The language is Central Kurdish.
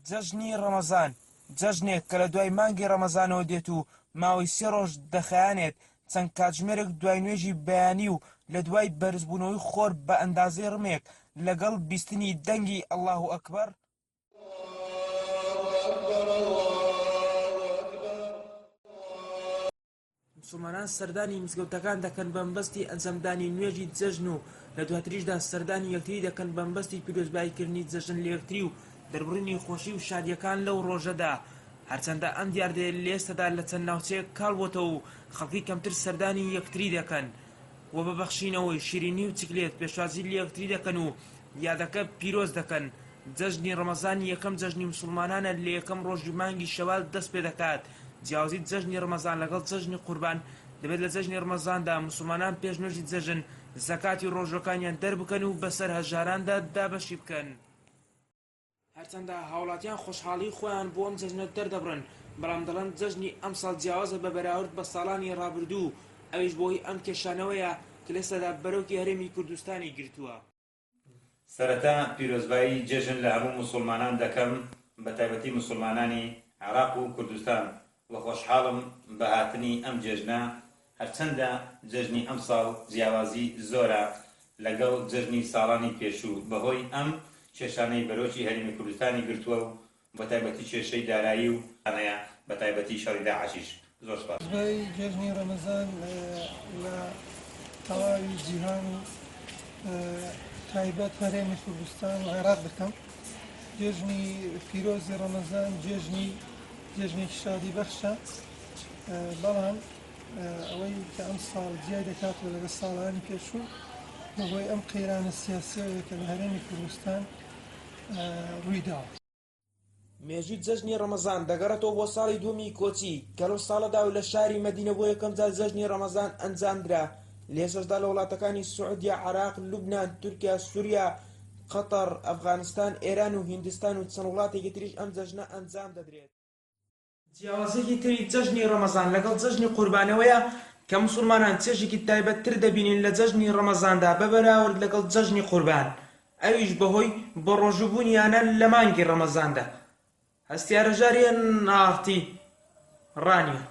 جەژنی ڕەمەزان، جەژنێک کە لە دوای مانگی ڕەمەزانەوە دێت و ماوەی سێ ڕۆژ دەخایەنێت، چەند کاتژمێرێک دوای نوێژی بەیانی و لە دوای بەرزبوونەوەی خۆر بە ئەندازەی ڕمێک، لەگەڵ بیستنی دەنگی اللە اکبر، موسڵمانان سەردانی مزگەوتەکان دەکەن بەمەبەستی ئەنجامدانی نوێژی جەژن و لە دواتریشدا سەردانی یەکتری دەکەن بەمەبەستی پیرۆزباییکردنی جەژن لە یەکتری و دەربڕینی خۆشی و شادییەکان لەو ڕۆژەدا. هەرچەندە ئەم دیاردەیە لە ئێستادا لە چەند ناوچەیەک کاڵ بۆتەوە و خەڵکی کەمتر سەردانی یەکتری دەکەن و بە بەخشینەوەی شیرینی و چکلێت پێشوازی لە یەکتری دەکەن و یادەکە پیرۆز دەکەن. جەژنی ڕەمەزان یەکەم جەژنی موسڵمانانە لە یەکەم ڕۆژی مانگی شەوال دەست پێدەکات، جیاوازی جەژنی ڕەمەزان لەگەڵ جەژنی قوربان دەبێت لە جەژنی ڕەمەزاندا موسڵمانان پێش نوێژی جەژن زەکاتی ڕۆژوەکانیان دەربکەن و بەسەر هەژاراندا دابەشی بکەن. هەرچەندە هاوڵاتیان خۆشحاڵی خۆیان بۆ ئەم جەژنە دەردەبڕن، بەڵام دەڵێن جەژنی ئەمساڵ جیاوازە بە بەراورد بە ساڵانی ڕابردوو، ئەویش بەهۆی ئەم کێشانەوەیە کە لەئێستادا بەرۆکی هەرێمی کوردستانی گرتووە. سەرەتا پیرۆزبایی جەژن لە هەموو موسوڵمانان دەکەم بەتایبەتی موسوڵمانانی عێراق و کوردستان وە خۆشحاڵم بە هاتنی ئەم جێژنە هەرچەندە جەژنی ئەمساڵ جیاوازی زۆرە لەگەڵ جەژنی ساڵانی پێشوو بەهۆی ئەم کێشانەی بەرۆکی هەرێمی کوردستانی گرتووە و بەتایبەتی کێشەی دارایی و هەیە بەتایبەتی شەڕی داعشیش زۆر سوپاس. دوای جەژنی ڕەمەزان لە تەواوی جیهان و تایبەت هەرێمی کوردستان و عێراق دەکەم. جێژنی پیرۆزی ڕەمەزان جێژنی جێژنێکی شادی بەخشە بەڵام ئەوەی کە ئەم ساڵ جیای دەکاتەوە لەگەڵ ساڵانی پێشوو بەهۆی ئەم قەیرانە سیاسیەوەیە کە لە هەرێمی کوردستان ڕوویداوە. مێژووی جەژنی ڕەمەزان دەگەڕێتەوە بۆ ساڵی دووەمی کۆچی، کە لەو ساڵەدا و لە شاری مەدینە بۆ یەکەمجار جەژنی ڕەمەزان ئەنجامدرا، لە ئێستاشدا لە وڵاتەکانی سعودیە، عێراق، لوبنان، تورکیا، سوریا، قەتەڕ، ئەفغانستان، ئێران و هیندستان و چەند وڵاتێکی تریش ئەم جەژنە ئەنجام دەدرێت. جیاوازییەکی تری جەژنی ڕەمەزان لەگەڵ جەژنی قوربان ئەوەیە کە موسوڵمانان چێژێکی تایبەتتر دەبینن لە جەژنی ڕەمەزاندا بە بەراورد لەگەڵ جەژنی قوربان ئەویش بەهۆی بەڕۆژووبوونیانە لە مانگی ڕەمەزاندا. هەستیارە ژاری ئێن ئاڕ تی ڕانیە.